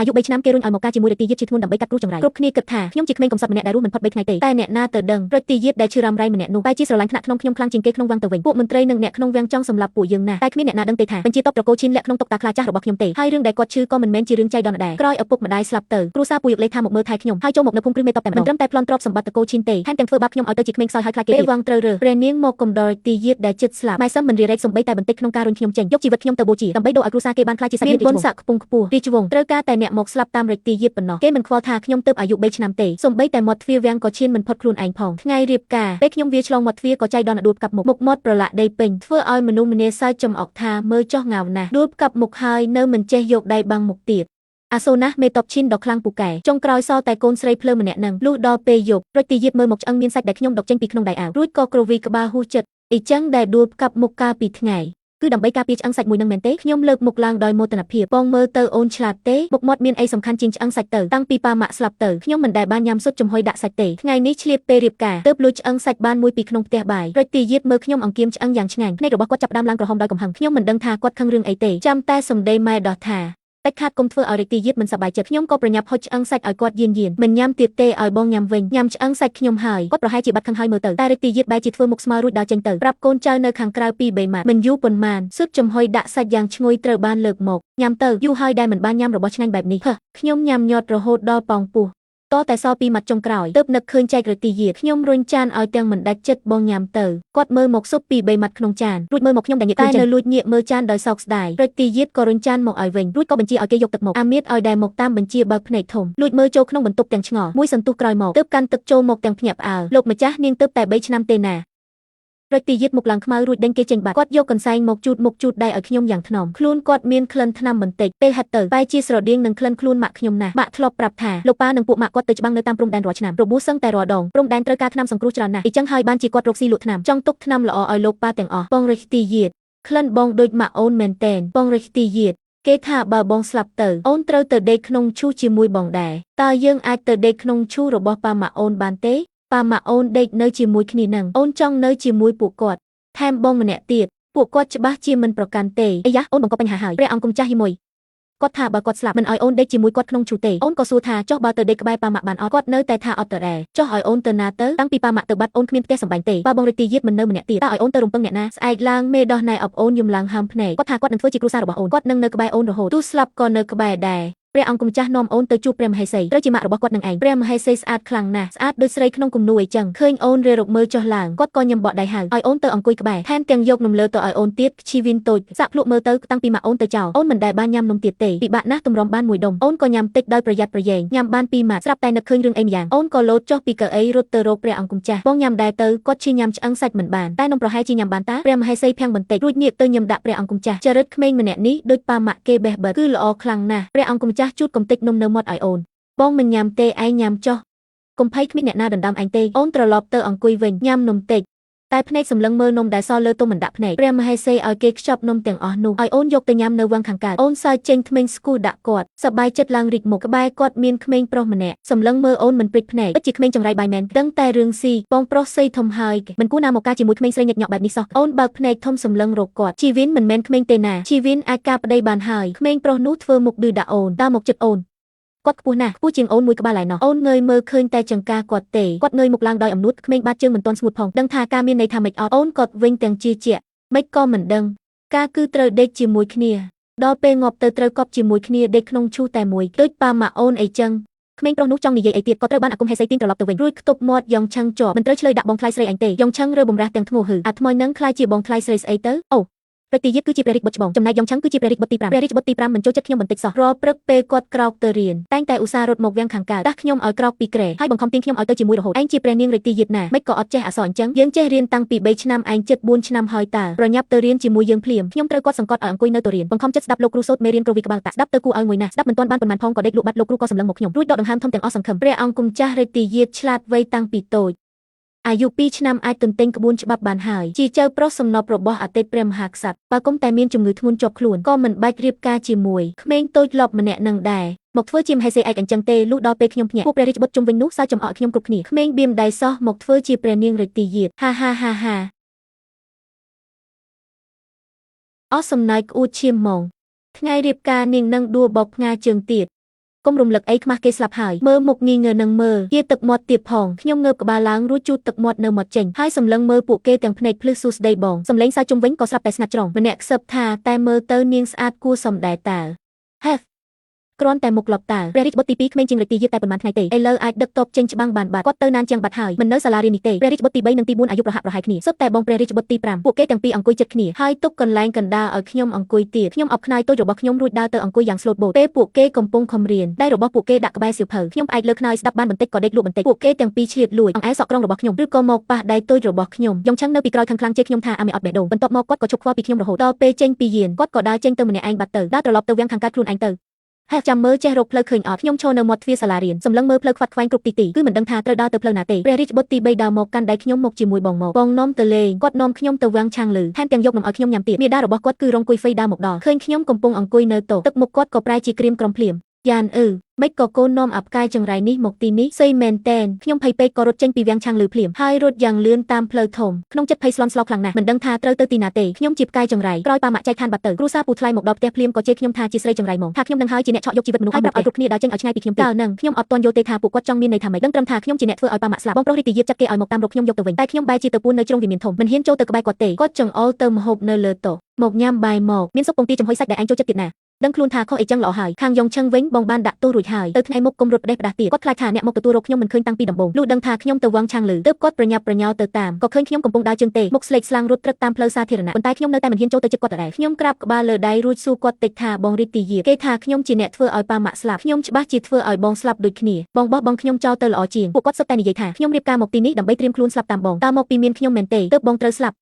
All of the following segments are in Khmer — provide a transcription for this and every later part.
អាយុ3ឆ្នាំគេរុញឲ្យមកការជាមួយរិទ្ធីយាតឈឺធ្ងន់ដើម្បីកាត់គ្រោះចង្រៃគ្រប់គ្នាគិតថាខ្ញុំជាក្មេងកំសត់ម្នាក់ដែលរស់មិនផុត3ថ្ងៃទេតែអ្នកណាទៅដឹងរិទ្ធីយាតដែលឈឺរ៉ាំរ៉ៃម្នាក់នោះបែរជាស្រឡាញ់ថ្នាក់ក្នុងខ្ញុំខ្លាំងជាងគេក្នុងវាំងទៅវិញពួកមន្ត្រីនិងអ្នកក្នុងវាំងចង់សម្លាប់ពួកយើងណាស់តែគ្មានអ្នកណាដឹងទេថាបញ្ជាតបត្រកូលឈិនលាក់ក្នុងតុកតាខ្លាចាស់របស់ខ្ញុំទេហើយរឿងដែលគាត់ឈឺក៏មិនមែនជារឿងចៃដន្យដែរក្រោយឪពុកម្ដាយស្លាប់ទៅគ្រួសារពូយកលេសថាមកមើលថែខ្ញុំហើយចូលមកនៅភូមិគ្រឹះមេតបតែម្ដងមិនត្រឹមតែប្លន់ទ្រព្យសម្បត្តិត្រកូលឈិនទេថែមទាំងធ្វើបាបខ្ញុំឲ្យទៅជាក្មេងខ្សោយហើយខ្លាចគេទៀតពេលវងត្រូវរើសព្រះនាងមកកំដរទីយាតដែលជិតស្លាប់ម៉ែសឹមមិនរារែកសំបីតែបន្តិចក្នុងការរុញខ្ញុំចេញយកជីវិតខ្ញុំទៅបូជាដើម្បីដូរឲ្យគ្រួសារគេបានខ្លាចជាសាច់ញាតិរាជវង្សមានបុណ្យស័ក្តិខ្ពង់ខ្ពស់រាជវង្សត្រូវការតែអ្នកមកស្លាប់តាមរិទ្ធីយាតប៉ុណ្ណោះគេមិនខ្វល់ថាខ្ញុំទើបអាយុ3ឆ្នាំទេសំបីតែមាត់ទ្វារវាំងក៏ឈានមិនផុតខ្លួនឯងផងថ្ងៃរៀបការពេលខ្ញុំវាឆ្លងមាត់ទ្វារក៏ចៃដន្យដួលផ្កាប់មុខមុខមាត់ប្រឡាក់ដីពេញធ្វើឲ្យមនុស្សម្នាសើចចំអកថាមើលចោះងាវណាស់ដួលផ្កាប់មុខហើយនៅមិនចេះយកដៃបាំងមុខទៀតអាសូណាស់មេតបឈិនដ៏ខ្លាំងពូកែចុងក្រោយសល់តែកូនស្រីភ្លើម្នាក់នឹងលុះដល់ពេលយប់រិទ្ធីយាតមើលមកឆ្អឹងមានសាច់ដែលខ្ញុំដុកចេញពីក្នុងដៃអាវរួចក៏គ្រវីក្បាលហួសចិត្តអ៊ីចឹងដែលដួលផ្កាប់មុខកាលពីថ្ងៃគឺដើម្បីការពារឆ្អឹងសាច់មួយនឹងមែនទេខ្ញុំលើកមុខឡើងដោយមោទនភាពបងមើលទៅអូនឆ្លាតទេមុខមាត់មានអីសំខាន់ជាងឆ្អឹងសាច់ទៅតាំងពីប៉ាម៉ាក់ស្លាប់ទៅខ្ញុំមិនដែលបានញ៉ាំសុទ្ធចំហុយដាក់សាច់ទេថ្ងៃនេះឆ្លៀតពេលរៀបការទើបលួចឆ្អឹងសាច់បានមួយពីក្នុងផ្ទះបាយរិទ្ធីយាតមើលខ្ញុំអង្គៀមឆ្អឹងយ៉ាងឆ្ងាញ់ភ្នែករបស់គាត់ចាប់ផ្ដើមឡើងក្រហមដោយកំហឹងខ្ញុំមិនដឹងថាគាត់ខឹងរឿងអីទេចាំតែសម្ដីម៉ែដោះថាតិចខាតគុំធ្វើឲ្យរិទ្ធីយាតមិនសប្បាយចិត្តខ្ញុំក៏ប្រញាប់ហុចឆ្អឹងសាច់ឲ្យគាត់យានយានមិនញ៉ាំទៀតទេឲ្យបងញ៉ាំវិញញ៉ាំឆ្អឹងសាច់ខ្ញុំហើយគាត់ប្រហែលជាបាត់ខឹងហើយមើលទៅតែរិទ្ធីយាតបែរជាធ្វើមុខស្មើរួចដើរចេញទៅប្រាប់កូនចៅនៅខាងក្រៅពីបីម៉ាត់មិនយូរប៉ុន្មានស៊ុតចំហុយដាក់សាច់យ៉ាងឈ្ងុយត្រូវបានលើកមកញ៉ាំទៅយូរហើយដែលមិនបានញ៉ាំរបស់ឆ្ងាញ់បែបនេះហឺខ្ញុំញ៉ាំញាត់រហូតដល់ប៉ោងពោះតតែសល់ពីមាត់ចុងក្រោយទើបនឹកឃើញចែករិទ្ធីយាតខ្ញុំរុញចានឲ្យទាំងមិនដាច់ចិត្តបងញ៉ាំទៅគាត់មើលមកស៊ុបពីបីម៉ាត់ក្នុងចានរួចមើលមកខ្ញុំដែលងាកខ្លួនចេញតែនៅលួចងាកមើលចានដោយសោកស្ដាយរិទ្ធីយាតក៏រុញចានមកឲ្យវិញរួចក៏បញ្ជាឲ្យគេយកទឹកមកអាមៀតឲ្យដែលមកតាមបញ្ជាបើកភ្នែកធំលួចមើលចូលក្នុងបន្ទប់ទាំងឆ្ងល់មួយសន្ទុះក្រោយមកទើបកាន់ទឹកចូលមកទាំងភ្ញាក់ផ្អើលលោកម្ចាស់នាងទើបតែ3ឆ្នាំទេណារិទ្ធីយាតមុខឡើងខ្មៅរួចដេញគេចេញបាត់គាត់យកកន្សែងមកជូតមុខជូតដៃឲ្យខ្ញុំយ៉ាងថ្នមខ្លួនគាត់មានក្លិនថ្នាំបន្តិចពេលហិតទៅបែរជាស្រដៀងនឹងក្លិនខ្លួនម៉ាក់ខ្ញុំណាស់ម៉ាក់ធ្លាប់ប្រាប់ថាលោកប៉ានិងពួកម៉ាក់គាត់ទៅច្បាំងនៅតាមព្រំដែនរាល់ឆ្នាំរបួសសឹងតែរាល់ដងព្រំដែនត្រូវការថ្នាំសង្គ្រោះច្រើនណាស់អ៊ីចឹងហើយបានជាគាត់រកស៊ីលក់ថ្នាំចង់ទុកថ្នាំល្អឲ្យលោកប៉ាទាំងអស់បងរិទ្ធីយាតក្លិនបងដូចម៉ាក់អូនមែនតែនបងរិទ្ធីយាតគេថាបើបងស្លាប់ទៅអូនត្រូវទៅដេកក្នុងឈូសជាមួយបងដែរតើយើងអាចទៅដេកក្នុងឈូសរបស់ប៉ាម៉ាក់អូនបានទេប៉ាម៉ាក់អូនដេកនៅជាមួយគ្នានឹងអូនចង់នៅជាមួយពួកគាត់ថែមបងម្នាក់ទៀតពួកគាត់ច្បាស់ជាមិនប្រកាន់ទេអាយ៉ាអូនបង្កបញ្ហាហើយព្រះអង្គគុំចាស់យីមួយគាត់ថាបើគាត់ស្លាប់មិនឲ្យអូនដេកជាមួយគាត់ក្នុងឈូទេអូនក៏សួរថាចុះបើទៅដេកក្បែរប៉ាម៉ាក់បានអត់គាត់នៅតែថាអត់ទៅដែរចុះឲ្យអូនទៅណាទៅតាំងពីប៉ាម៉ាក់ទៅបាត់អូនគ្មានផ្ទះសម្បែងទេបើបងរិទ្ធីយាតមិននៅម្នាក់ទៀតតើឲ្យអូនទៅរំពឹងអ្នកណាស្អែកឡើងមេដោះណៃអបអូនយំឡើងហើមភ្នែកគាត់ថាគាត់នឹងធ្វើជាគ្រួសាររបស់អូនគាត់នឹងនៅក្បែរអូនរហូតទោះស្លាប់ក៏នៅក្បែរដែរព្រះអង្គគុំចាស់នាំអូនទៅជួបព្រះមហេសីត្រូវជាម៉ាក់របស់គាត់នឹងឯងព្រះមហេសីស្អាតខ្លាំងណាស់ស្អាតដូចស្រីក្នុងគំនូអីចឹងឃើញអូនរារកមើលចុះឡើងគាត់ក៏ញឹមបក់ដៃហៅឲ្យអូនទៅអង្គុយក្បែរថែមទាំងយកនំលើទៅឲ្យអូនទៀតឈីវីនតូចសាក់ភ្លក់មើលទៅតាំងពីម៉ាក់អូនទៅចោលអូនមិនដែលបានញ៉ាំនំទៀតទេពិបាកណាស់ទម្រាំបានមួយដុំអូនក៏ញ៉ាំតិចដោយប្រយ័ត្នប្រយែងញ៉ាំបានពីរម៉ាត់ស្រាប់តែនឹកឃើញរឿងអីម្យ៉ាងអូនក៏លោតចុះពីកៅអីរត់ទៅរកព្រះអង្គគុំចាស់បងញ៉ាំដែរទៅគាត់ឈឺញ៉ាំឆ្អឹងសាច់មិនបានតែនំប្រហែលជាញ៉ាំបានតាព្រះមហេសីភាំងបន្តិចរួចងាកទៅញឹមដាក់ព្រះអង្គគុំចាស់ចរិតក្មេងម្នាក់នេះដូចប៉ាម៉ាក់គេបេះបិទគឺល្អខ្លាំងណាស់ព្រះអង្គគុំចាស់ជូតកំតិចនំនៅមាត់ឲ្យអូនបងមិនញ៉ាំទេឯងញ៉ាំចុះកុំភ័យគ្មានអ្នកណាដណ្ដើមឯងទេអូនត្រឡប់ទៅអង្គុយវិញញ៉ាំនំតិចតែភ្នែកសម្លឹងមើលនំដែលសល់លើទុំមិនដាក់ភ្នែកព្រះមហេសីឲ្យគេខ្ចប់នំទាំងអស់នោះឲ្យអូនយកទៅញ៉ាំនៅវងខាងកើតអូនសើចចេញធ្មេញស្គូដាក់គាត់សប្បាយចិត្តឡើងរីកមុខក្បែរគាត់មានក្មេងប្រុសម្នាក់សម្លឹងមើលអូនមិនព្រិចភ្នែកពិតជាក្មេងចង្រៃបាយមែនដឹងតែរឿងស៊ីបងប្រុសសីធំហើយមិនគួរណាមកការជាមួយក្មេងស្រីញឹកញាប់បែបនេះសោះអូនបើកភ្នែកធំសម្លឹងរកគាត់ជីវិនមិនមែនក្មេងទេណាជីវិនអាចការប្តីបានហើយក្មេងប្រុសនោះធ្វើមុខឌឺដាក់អូនដើរមកចិត្តអូនគាត់ខ្ពស់ណាស់ខ្ពស់ជាងអូនមួយក្បាលឯណោះអូនងើយមើលឃើញតែចង្ការគាត់ទេគាត់ងើយមុខឡើងដោយអំនួតក្មេងបាតជើងមិនទាន់ស្ងួតផងដឹងថាការមានន័យថាម៉េចអត់អូនគាត់វិញទាំងជាជាម៉េចក៏មិនដឹងការគឺត្រូវដេកជាមួយគ្នាដល់ពេលងាប់ទៅត្រូវកប់ជាមួយគ្នាដេកក្នុងឈូសតែមួយដូចប៉ាម៉ាក់អូនអីចឹងក្មេងប្រុសនោះចង់និយាយអីទៀតក៏ត្រូវបានអាគមហេសីទាញត្រឡប់ទៅវិញរួចខ្ទប់មាត់យ៉ងឆឹងជាប់មិនត្រូវឆ្លើយដាក់បងថ្លៃស្រីអញទេយ៉ងឆឹងរើបំរាស់ទាំងធ្ងោហឺអាថ្មនឹងខ្លាយជាបងថ្លៃស្រីស្អីទៅអូរិទ្ធីយាតគឺជាព្រះរាជបុត្រច្បងចំណែកយ៉ងឆឹងគឺជាព្រះរាជបុត្រទី5ព្រះរាជបុត្រទី5មិនចូលចិត្តខ្ញុំបន្តិចសោះរាល់ព្រឹកពេលគាត់ក្រោកទៅរៀនតែងតែឧស្សាហ៍រត់មកវាំងខាងកើតដាស់ខ្ញុំឲ្យក្រោកពីគ្រែហើយបង្ខំទាញខ្ញុំឲ្យទៅជាមួយរហូតឯងជាព្រះនាងរិទ្ធីយាតណាមិនក៏អត់ចេះអក្សរអញ្ចឹងយើងចេះរៀនតាំងពី3ឆ្នាំឯងជិត4ឆ្នាំហើយតើប្រញាប់ទៅរៀនជាមួយយើងភ្លាមខ្ញុំត្រូវគាត់សង្កត់ឲ្យអង្គុយនៅទៅរៀនបង្ខំចិត្តស្ដាប់លោកគ្រូសូត្រមេរៀនគ្រវីក្បាលតាស្ដាប់ទៅគួរឲ្យមួយណាស់ស្ដាប់មិនទាន់បានប៉ុន្មានផងក៏ដេកលក់បាត់លោកគ្រូក៏សម្លឹងមកខ្ញុំរួចដកដង្ហើមធំទាំងអស់សង្ឃឹមព្រះអង្គគុំចាស់រិទ្ធីយាតឆ្លាតវៃតាំងពីតូចអាយុ2ឆ្នាំអាចទន្ទិញក្បួនច្បាប់បានហើយជាចៅប្រុសសំណប់របស់អតីតព្រះមហាក្សត្របើគុំតែមានជំងឺធ្ងន់ជាប់ខ្លួនក៏មិនបាច់រៀបការជាមួយក្មេងតូចលប់ម្នាក់នឹងដែរមកធ្វើជាមហេសីឯកអញ្ចឹងទេលុះដល់ពេលខ្ញុំភ្ញាក់ពួកព្រះរាជបុត្រជុំវិញនោះសើចចំអកខ្ញុំគ្រប់គ្នាក្មេងបៀមដៃសោះមកធ្វើជាព្រះនាងរិទ្ធីយាតហាហាហាហាអស់សំណើចក្អួតឈាមហ្មងថ្ងៃរៀបការនាងនឹងដួលបោកផ្ងាជើងទៀត កុំរំលឹកអីខ្មាស់គេស្លាប់ហើយមើលមុខងីងើនឹងមើលជាទឹកមាត់ទៀតផងខ្ញុំងើបក្បាលឡើងរួចជូតទឹកមាត់នៅមាត់ចេញហើយសម្លឹងមើលពួកគេទាំងភ្នែកភ្លឺសួស្ដីបងសំឡេងសើចជុំវិញក៏ស្រាប់តែស្ងាត់ច្រងម្នាក់ខ្សឹបថាតែមើលទៅនាងស្អាតគួរសមដែរតើហេហ្គ្រាន់តែមុខលបតើព្រះរាជបុត្រទី2ក្មេងជាងរិទ្ធីយាតែប៉ុន្មានថ្ងៃទេឥឡូវអាចដឹកតបចេញច្បាំងបានបាត់គាត់ទៅណានជាងបាត់ហើយមិននៅសាលារៀននេះទេព្រះរាជបុត្រទី3និងទី4អាយុប្រហាក់ប្រហែលគ្នាសុទ្ធតែបងព្រះរាជបុត្រទី5ពួកគេទាំងពីរអង្គុយជិតគ្នាហើយទុកកន្លែងកណ្ដាលឲ្យខ្ញុំអង្គុយទៀតខ្ញុំអបខ្នាយតូចរបស់ខ្ញុំរួចដើរទៅអង្គុយយ៉ាងស្លូតបូតពេលពួកគេកំពុងខំរៀនដៃរបស់ពួកគេដាក់ក្បែរសៀវភៅខ្ញុំផ្អែកលើខ្នើយស្ដាប់បានបន្តិចក៏ដេកលក់បន្តិចពួកគេទាំងពីរឆ្លៀតលួចអង្អែលសក់ក្រុងរបស់ខ្ញុំឬក៏មកប៉ះដៃតូចរបស់ខ្ញុំយ៉ងឆឹងនៅពីក្រោយខាងខ្លាំងជេរខ្ញុំថាអាមេអត់បេះដូងបន្ទាប់មកគាត់ក៏ឈប់ខ្វល់ពីខ្ញុំរហូតដល់ពេលចេញពីយានគាត់ក៏ដើរចេញទៅម្នាក់ឯងបាត់ទៅដើរត្រឡប់ទៅវាំងខាងកើតខ្លួនឯងទៅហេចាំមើលចេះរកផ្លូវឃើញអត់ខ្ញុំឈរនៅមាត់ទ្វារសាលារៀនសម្លឹងមើលផ្លូវខ្វាត់ខ្វែងគ្រប់ទីទីគឺមិនដឹងថាត្រូវដើរទៅផ្លូវណាទេព្រះរាជបុត្រទី3ដើរមកកាន់ដៃខ្ញុំមកជាមួយបងមកបងនាំទៅលេងគាត់នាំខ្ញុំទៅវាំងឆាងលឺថែមទាំងយកនំឲ្យខ្ញុំញ៉ាំទៀតមាតារបស់គាត់គឺរងគុយហ្វៃដើរមកដល់ឃើញខ្ញុំកំពុងអង្គុយនៅតុទឹកមុខគាត់ក៏ប្រែជាក្រៀមក្រំភ្លាមយ៉ានអឺមិនក៏កូននាំអាផ្កាយចង្រៃនេះមកទីនេះសីមែនតែនខ្ញុំភ័យពេកក៏រត់ចេញពីវាំងឆាងលឺភ្លាមហើយរត់យ៉ាងលឿនតាមផ្លូវធំក្នុងចិត្តភ័យស្លន់ស្លោខ្លាំងណាស់មិនដឹងថាត្រូវទៅទីណាទេខ្ញុំជាផ្កាយចង្រៃក្រោយប៉ាម៉ាក់ចែកឋានបាត់ទៅគ្រួសារពូថ្លៃមកដល់ផ្ទះភ្លាមក៏ជេរខ្ញុំថាជាស្រីចង្រៃមកថាខ្ញុំនឹងហើយជាអ្នកឆក់យកជីវិតមនុស្សហើយប្រាប់ឲ្យគ្រប់គ្នាដើរចេញឲ្យឆ្ងាយពីខ្ញុំតើនឹងខ្ញុំអត់ទាន់យល់ទេថាពួកគាត់ចង់មានន័យថាម៉េចដឹងត្រឹមថាខ្ញុំជាអ្នកធ្វើឲ្យប៉ាម៉ាក់ស្លាប់បងប្រុសរីកយាបចាត់គេឲ្យមកតាមរកខ្ញុំយកទៅវិញតែខ្ញុំបែរជាទៅពួននៅជ្រុងវិមានធំមិនហ៊ានចូលទៅក្បែរគាត់ទេគាត់ចង្អុលទៅម្ហូបនៅលើតុមកញ៉ាំបាយមកមានសុកពងទាចំហុយសាច់ដែលឯងចូលចិត្តទៀតណាដឹងខ្លួនថាខុសអីចឹងល្អហើយខាងយ៉ងឆឹងវិញបងបានដាក់ទោសរួចហើយទៅថ្ងៃមុខគុំរត់ផ្ដេសផ្ដាស់ទៀតគាត់ខ្លាចថាអ្នកមកទទួលរកខ្ញុំមិនឃើញតាំងពីដំបូងលុះដឹងថាខ្ញុំទៅវងឆាងលឺទើបគាត់ប្រញាប់ប្រញាល់ទៅតាមក៏ឃើញខ្ញុំកំពុងដើរជើងទេមុខស្លេកស្លាំងរត់ត្រឹកតាមផ្លូវសាធារណៈប៉ុន្តែខ្ញុំនៅតែមិនហ៊ានចូលទៅជិតគាត់ដដែលខ្ញុំក្រាបក្បាលលើដៃរួចសួរគាត់តិចថាបងរីកទីយាគេថាខ្ញុំជាអ្នកធ្វើឲ្យប៉ាម៉ាក់ស្លាប់ខ្ញុំច្បាស់ជាធ្វើឲ្យបងស្លាប់ដូចគ្នាបងបោះបងខ្ញុំចោលទៅល្អជាងពួកគាត់សុទ្ធតែនិយាយថាខ្ញុំរៀបការមកទីនេះដើម្បីត្រៀមខ្លួនស្លាប់តាមបងតើមកពីមានខ្ញុំមែនទេទើបបងត្រូវស្លាប់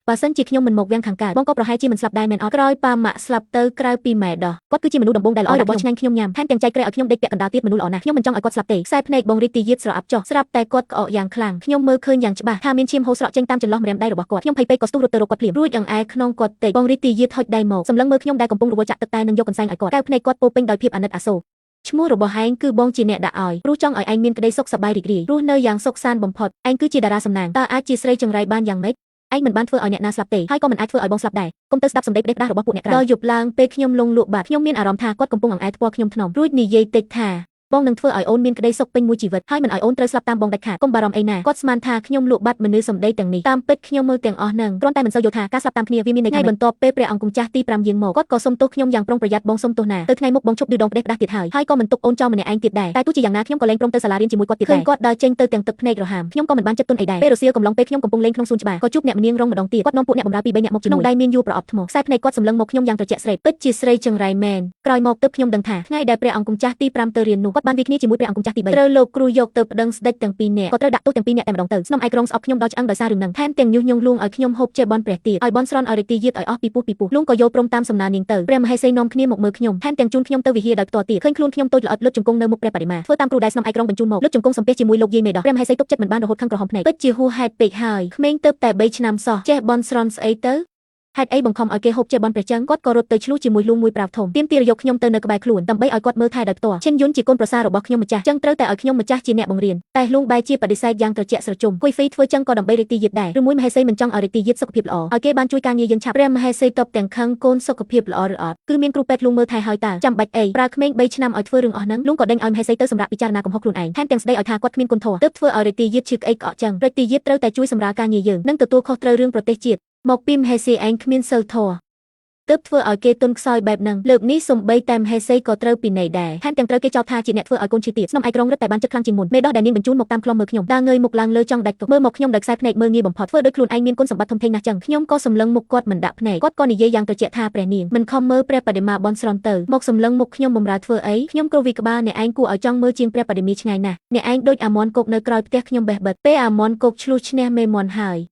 បើសិនជាខ្ញុំមិនមកវាំងខាងកើតបងក៏ប្រហែលជាមិនស្លាប់ដែរមែនអត់ក្រោយប៉ាម៉ាក់ស្លាប់ទៅក្រៅពីម៉ែដោះគាត់គឺជាមនុស្សដំបូងដែលល្អរបស់ឆ្ងាញ់ខ្ញុំញ៉ាំថែមទាំងចែកក្រែឲ្យខ្ញុំដេកពាក់កណ្ដាលទៀតមនុស្សល្អណាស់ខ្ញុំមិនចង់ឲ្យគាត់ស្លាប់ទេខ្សែភ្នែកបងរីកទីយាតស្រអាប់ចុះស្រាប់តែគាត់ក្អកយ៉ាងខ្លាំងខ្ញុំមើលឃើញយ៉ាងច្បាស់ថាមានឈាមហូរស្រក់ចេញតាមចន្លោះម្រាមដៃរបស់គាត់ខ្ញុំភ័យពេកក៏ស្ទុះរត់ទៅរកគាត់ភ្លាមរួចអង្អែលក្នុងគាត់តិចបងរីកទីយាតហុចដៃមកសម្លឹងមើលខ្ញុំដែលកំពុងរវល់ចាក់ទឹកតែនឹងយកកន្សែងឲ្យគាត់កែវភ្នែកគាត់ពោពេញដោយភាពអាណិតអាសូរឈ្មោះរបស់ឯងគឺបងជាអ្នកដាក់ឲ្យព្រោះចង់ឲ្យឯងមានក្តីសុខសប្បាយរីករាយរស់នៅយ៉ាងសុខសាន្តបំផុតឯងគឺជាតារាសំណាងតើអាចជាស្រីចង្រៃបានយ៉ាងម៉េចឯងមិនបានធ្វើឲ្យអ្នកណាស្លាប់ទេហើយក៏មិនអាចធ្វើឲ្យបងស្លាប់ដែរកុំទៅស្ដាប់សម្ដីផ្ដេសផ្ដាស់របស់ពួកអ្នកក្រៅដល់យប់ឡើងពេលខ្ញុំលងលក់បាត់ខ្ញុំមានអារម្មណ៍ថាគាត់កំពុងអង្អែលថ្ពាល់ខ្ញុំធ្នមរួចនិយាយតិចថាបងនឹងធ្វើឲ្យអូនមានក្តីសុខពេញមួយជីវិតហើយមិនឲ្យអូនត្រូវស្លាប់តាមបងដាច់ខាតកុំបារម្ភអីណាគាត់ស្មានថាខ្ញុំលក់បាត់មនុស្សសម្ដីទាំងនេះតាមពិតខ្ញុំមើលទាំងអស់នឹងគ្រាន់តែមិនសូវយល់ថាការស្លាប់តាមគ្នាវាមានន័យថាថ្ងៃបន្ទាប់ពេលព្រះអង្គម្ចាស់ទី5យាងមកគាត់ក៏សុំទោសខ្ញុំយ៉ាងប្រុងប្រយ័ត្នបងសុំទោសណាទៅថ្ងៃមុខបងឈប់ឌឺដងផ្ដេសផ្ដាស់ទៀតហើយហើយក៏មិនទុកអូនចោលម្នាក់ឯងទៀតដែរតែទោះជាយ៉ាងណាខ្ញុំក៏លែងព្រមទៅសាលារៀនជាមួយគាត់ទៀតដែរឃើញគាត់ដើរចេញទៅទាំងទឹកភ្នែករហាមខ្ញុំក៏មិនបានចិត្តទន់អីដែរពេលរសៀលកំឡុងពេលខ្ញុំកំពុងលេងក្នុងសួនច្បារក៏ជួបអ្នកម្នាងរងម្ដងទៀតគាត់នាំពួកអ្នកបម្រើពី3នាក់មកជាមួយក្នុងដៃមានយួរប្រអប់ថ្មខ្សែភ្នែកគាត់សម្លឹងមកខ្ញុំយ៉ាងត្រជាក់ស្រេបពិតជាស្រីចង្រៃមែនក្រោយមកទើបខ្ញុំដឹងថាថ្ងៃដែលព្រះអង្គម្ចាស់ទី5ទៅរៀននោះគាត់បានវាគ្នាជាមួយព្រះអង្គម្ចាស់ទី3ត្រូវលោកគ្រូយកទៅប្តឹងស្ដេចទាំងពីរនាក់ក៏ត្រូវដាក់ទោសទាំងពីរនាក់តែម្ដងទៅស្នំឯក្រុងស្អប់ខ្ញុំដល់ឆ្អឹងដោយសាររឿងហ្នឹងថែមទាំងញុះញង់លួងឲ្យខ្ញុំហូបចេះបន់ព្រះទៀតឲ្យបន់ស្រន់ឲ្យរិទ្ធីយាតឲ្យអស់ពីពោះពីពោះលួងក៏យល់ព្រមតាមសំណើនាងទៅព្រះមហេសីនាំគ្នាមកមើលខ្ញុំថែមទាំងជូនខ្ញុំទៅវិហារដោយផ្ទាល់ទៀតឃើញខ្លួនខ្ញុំតូចល្អិតលុតជង្គង់នៅមុខព្រះបដិមាធ្វើតាមគ្រូដែលស្នំឯក្រុងបញ្ជូនមកលុតជង្គង់សំពះជាមួយលោកយាយមេដោះព្រះមហេសីទុកចិត្តមិនបានរហូតខឹងក្រហមភ្នែកពិតជាហួសហេតុពេកហើយក្មេងទៅតែ3ឆ្នាំសោះចេះបន់ស្រន់ស្អីទៅហេតុអីបង្ខំឲ្យគេហូបចេះបន់ព្រះចឹងគាត់ក៏រត់ទៅឆ្លោះជាមួយលួងមួយប្រាវធំទាមទារយកខ្ញុំទៅនៅក្បែរខ្លួនដើម្បីឲ្យគាត់មើលថែដោយផ្ទាល់ឈិនយុនជាកូនប្រសាររបស់ខ្ញុំម្ចាស់ចឹងត្រូវតែឲ្យខ្ញុំម្ចាស់ជាអ្នកបង្រៀនតែលួងបែរជាបដិសេធយ៉ាងត្រជាក់ស្រជុំគុយហ្វីធ្វើចឹងក៏ដើម្បីរិទ្ធីយាតដែរឬមួយមហេសីមិនចង់ឲ្យរិទ្ធីយាតសុខភាពល្អឲ្យគេបានជួយការងារយើងឆាប់ព្រះមហេសីតបទាំងខឹងកូនសុខភាពល្អឬអត់គឺមានគ្រូពេទ្យលួងមើលថែហើយតើចាំបាច់អីប្រើក្មេង3ឆ្នាំឲ្យធ្វើរឿងអស់ហ្នឹងលួងក៏ដេញឲ្យមហេសីទៅសម្រាប់ពិចារណាកំហុសខ្លួនឯងថែមទាំងស្ដីឲ្យថាគាត់គ្មានគុណធម៌ទើបធ្វើឲ្យរិទ្ធីយាតឈឺក្អេកក្អកចឹងរិទ្ធីយាតត្រូវតែជួយសម្រាលការងារយើងនិងទទួលខុសត្រូវរឿងប្រទេសជាតិមកពីមហេសីឯងគ្មានសិលធម៌ទើបធ្វើឲ្យគេទន់ខ្សោយបែបហ្នឹងលើកនេះសំបីតែមហេសីក៏ត្រូវពិន័យដែរថែមទាំងត្រូវគេចោទថាជាអ្នកធ្វើឲ្យកូនឈឺទៀតស្នំឯក្រុងរឹតតែបានចិត្តខ្លាំងជាងមុនមេដោះដែលនាងបញ្ជូនមកតាមខ្លំមើលខ្ញុំដើរងើយមុខឡើងលើចង់ដាច់ទុកមើលមកខ្ញុំដោយខ្សែភ្នែកមើលងាយបំផុតធ្វើដោយខ្លួនឯងមានគុណសម្បត្តិធំធេងណាស់ចឹងខ្ញុំក៏សម្លឹងមុខគាត់មិនដាក់ភ្នែកគាត់ក៏និយាយយ៉ាងត្រជាក់ថាព្រះនាងមិនខំមើលព្រះបដិមាបន់ស្រន់ទៅមកសម្លឹងមុខខ្ញុំបំរើធ្វើអីខ្ញុំគ្រវីក្បាលអ្នកឯងគួរឲ្យចង់មើលជាងព្រះបដិមាឆ្ងាយណាស់អ្នកឯងដូចអាមន់គោកនៅក្រោយផ្ទះខ្ញុំបេះបិទពេលអាមន់គោកឆ្លោះឈ្នះមេមន់ហើយ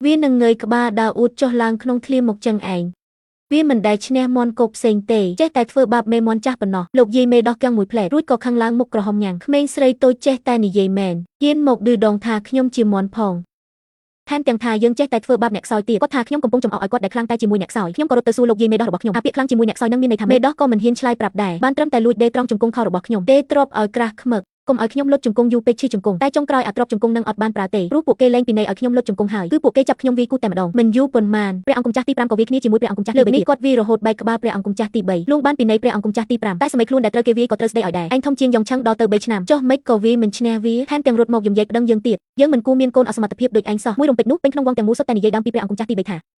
វានឹងងើយក្បាលដើរអួតចុះឡើងក្នុងធ្លាមកចឹងឯងវាមិនដែលឈ្នះមន់គោកផ្សេងទេចេះតែធ្វើបាបមេមន់ចាស់ប៉ុណ្ណោះលោកយាយមេដោះកាំងមួយផ្លែរួចក៏ខឹងឡើងមុខក្រហមញ៉ាំងក្មេងស្រីតូចចេះតែនិយាយមែនហ៊ានមកឌឺដងថាខ្ញុំជាមន់ផងថែមទាំងថាយើងចេះតែធ្វើបាបអ្នកខ្សោយទៀតគាត់ថាខ្ញុំកំពុងចំអកឲ្យគាត់ដែលខ្លាំងតែជាមួយអ្នកខ្សោយខ្ញុំក៏រត់ទៅសួរលោកយាយមេដោះរបស់ខ្ញុំថាពាក្យខ្លាំងជាមួយអ្នកខ្សោយនឹងមានន័យថាមេដោះក៏មិនហ៊ានឆ្លើយប្រាប់ដែរបានត្រឹមតែលួចដេរត្រង់ជង្គង់ខោរបស់ខ្ញុំដេរទ្របឲ្យក្រាស់ខ្មឹក កុំឲ្យខ្ញុំលុតជង្គង់យូរពេកឈឺជង្គង់តែចុងក្រោយអាទ្របជង្គង់នឹងអត់បានប្រើទេព្រោះពួកគេលែងពិន័យឲ្យខ្ញុំលុតជង្គង់ហើយគឺពួកគេចាប់ខ្ញុំវាយគូតែម្ដងមិនយូរប៉ុន្មានព្រះអង្គម្ចាស់ទី5ក៏វាយគ្នាជាមួយព្រះអង្គម្ចាស់លើកនេះគាត់វាយរហូតបែកក្បាលព្រះអង្គម្ចាស់ទី3លួងបានពិន័យព្រះអង្គម្ចាស់ទី5តែសម័យខ្លួនដែលត្រូវគេវាយក៏ត្រូវស្ដីឲ្យដែរឯងធំជាងយ៉ុងឆឹងដល់ទៅ3ឆ្នាំចុះមិនក៏វាមិនឈ្នះវាថែមទាំងរត់មកយំយែកប្តឹងយើងទៀតយើងមិនគួរមានកូនអសមត្ថភាពដូចឯងសោះមួយរំពេចនោះពេញក្នុងវងទាំងមូលសុទ្ធតែនិយាយដើមពីព្រះអង្គម្ចាស់ទី3ថា